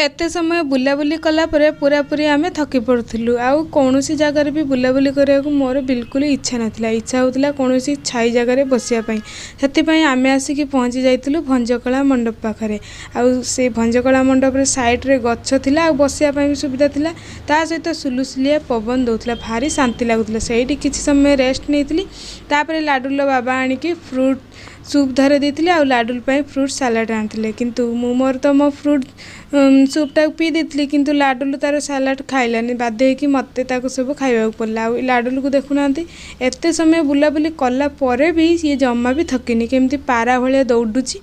ଏତେ ସମୟ ବୁଲାବୁଲି କଲା ପରେ ପୁରାପୁରି ଆମେ ଥକି ପଡ଼ୁଥିଲୁ। ଆଉ କୌଣସି ଜାଗାରେ ବି ବୁଲାବୁଲି କରିବାକୁ ମୋର ବିଲକୁଲ ଇଚ୍ଛା ନଥିଲା। ଇଚ୍ଛା ହେଉଥିଲା କୌଣସି ଛାଇ ଜାଗାରେ ବସିବା ପାଇଁ। ସେଥିପାଇଁ ଆମେ ଆସିକି ପହଞ୍ଚି ଯାଇଥିଲୁ ଭଞ୍ଜକଳା ମଣ୍ଡପ ପାଖରେ। ଆଉ ସେଇ ଭଞ୍ଜକଳା ମଣ୍ଡପରେ ସାଇଡ଼୍ରେ ଗଛ ଥିଲା ଆଉ ବସିବା ପାଇଁ ବି ସୁବିଧା ଥିଲା। ତା ସହିତ ସୁଲୁସୁଲିଆ ପବନ ଦେଉଥିଲା, ଭାରି ଶାନ୍ତି ଲାଗୁଥିଲା। ସେଇଠି କିଛି ସମୟ ରେଷ୍ଟ ନେଇଥିଲି। ତାପରେ ଲାଡ଼ୁର ବାବା ଆଣିକି ଫ୍ରୁଟ୍ ସୁପ୍ ଧରେଇ ଦେଇଥିଲେ ଆଉ ଲାଡ଼ୁଲ ପାଇଁ ଫ୍ରୁଟ୍ ସାଲାଡ଼ ଆଣିଥିଲେ। କିନ୍ତୁ ମୁଁ ମୋର ତ ମୋ ଫ୍ରୁଟ୍ ସୁପ୍ଟାକୁ ପିଇ ଦେଇଥିଲି, କିନ୍ତୁ ଲାଡ଼ୁଲୁ ତାର ସାଲାଡ଼ ଖାଇଲାନି। ବାଧ୍ୟ ହେଇକି ମୋତେ ତାକୁ ସବୁ ଖାଇବାକୁ ପଡ଼ିଲା। ଆଉ ଏ ଲାଡ଼ୁଲୁକୁ ଦେଖୁନାହାନ୍ତି, ଏତେ ସମୟ ବୁଲାବୁଲି କଲା ପରେ ବି ସିଏ ଜମା ବି ଥକିନି, କେମିତି ପାରା ଭଳିଆ ଦୌଡ଼ୁଛି।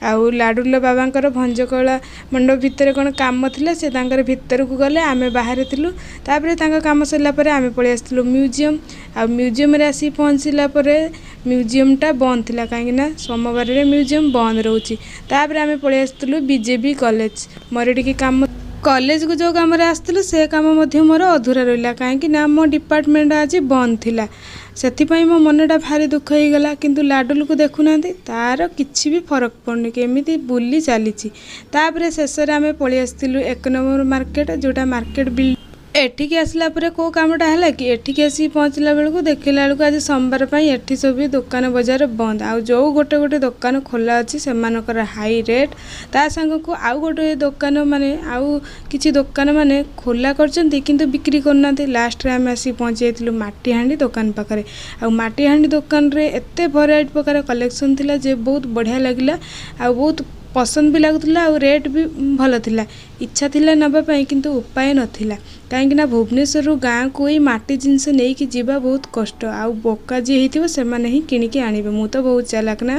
ଆଉ ଲାଡ଼ୁଲ ବାବାଙ୍କର ଭଞ୍ଜକଳା ମଣ୍ଡପ ଭିତରେ କ'ଣ କାମ ଥିଲା, ସେ ତାଙ୍କର ଭିତରକୁ ଗଲେ, ଆମେ ବାହାରେ ଥିଲୁ। ତାପରେ ତାଙ୍କ କାମ ସରିଲା ପରେ ଆମେ ପଳେଇ ଆସିଥିଲୁ ମ୍ୟୁଜିୟମ୍। ଆଉ ମ୍ୟୁଜିୟମ୍ରେ ଆସିକି ପହଞ୍ଚିଲା ପରେ ମ୍ୟୁଜିୟମ୍ଟା ବନ୍ଦ ଥିଲା, କାହିଁକିନା ସୋମବାରରେ ମ୍ୟୁଜିୟମ୍ ବନ୍ଦ ରହୁଛି। ତାପରେ ଆମେ ପଳେଇ ଆସିଥିଲୁ ବିଜେବି କଲେଜ। ମୋର ଟିକେ କାମ, କଲେଜକୁ ଯେଉଁ କାମରେ ଆସିଥିଲୁ ସେ କାମ ମଧ୍ୟ ମୋର ଅଧୁରା ରହିଲା, କାହିଁକି ନା ମୋ ଡିପାର୍ଟମେଣ୍ଟ ଆଜି ବନ୍ଦ ଥିଲା। ସେଥିପାଇଁ ମୋ ମନଟା ଭାରି ଦୁଃଖ ହେଇଗଲା। କିନ୍ତୁ ଲାଡ଼ୁଲକୁ ଦେଖୁନାହାନ୍ତି, ତାର କିଛି ବି ଫରକ ପଡ଼ୁନି, କେମିତି ବୁଲି ଚାଲିଛି। ତାପରେ ଶେଷରେ ଆମେ ପଳେଇ ଆସିଥିଲୁ 1 ନମ୍ବର ମାର୍କେଟ, ଯେଉଁଟା ମାର୍କେଟ ବିଲ୍। ଏଠିକି ଆସିଲା ପରେ କେଉଁ କାମଟା ହେଲା କି, ଏଠିକି ଆସିକି ପହଞ୍ଚିଲା ବେଳକୁ ଦେଖିଲା ବେଳକୁ ଆଜି ସୋମବାର ପାଇଁ ଏଠି ସବୁ ବି ଦୋକାନ ବଜାର ବନ୍ଦ। ଆଉ ଯେଉଁ ଗୋଟେ ଗୋଟେ ଦୋକାନ ଖୋଲା ଅଛି, ସେମାନଙ୍କର ହାଇ ରେଟ୍। ତା ସାଙ୍ଗକୁ ଆଉ ଗୋଟେ ଦୋକାନ ମାନେ ଆଉ କିଛି ଦୋକାନ ମାନେ ଖୋଲା କରିଛନ୍ତି କିନ୍ତୁ ବିକ୍ରି କରୁନାହାନ୍ତି। ଲାଷ୍ଟରେ ଆମେ ଆସିକି ପହଞ୍ଚି ଯାଇଥିଲୁ ମାଟି ହାଣ୍ଡି ଦୋକାନ ପାଖରେ। ଆଉ ମାଟି ହାଣ୍ଡି ଦୋକାନରେ ଏତେ ଭେରାଇଟି ପ୍ରକାର କଲେକ୍ସନ୍ ଥିଲା ଯେ ବହୁତ ବଢ଼ିଆ ଲାଗିଲା ଆଉ ବହୁତ ପସନ୍ଦ ବି ଲାଗୁଥିଲା ଆଉ ରେଟ୍ ବି ଭଲ ଥିଲା। ଇଚ୍ଛା ଥିଲା ନେବା ପାଇଁ, କିନ୍ତୁ ଉପାୟ ନଥିଲା, କାହିଁକିନା ଭୁବନେଶ୍ୱରରୁ ଗାଁକୁ ଏଇ ମାଟି ଜିନିଷ ନେଇକି ଯିବା ବହୁତ କଷ୍ଟ। ଆଉ ବୋକା ଯିଏ ହେଇଥିବ ସେମାନେ ହିଁ କିଣିକି ଆଣିବେ। ମୁଁ ତ ବହୁତ ଚାଲାକ ନା।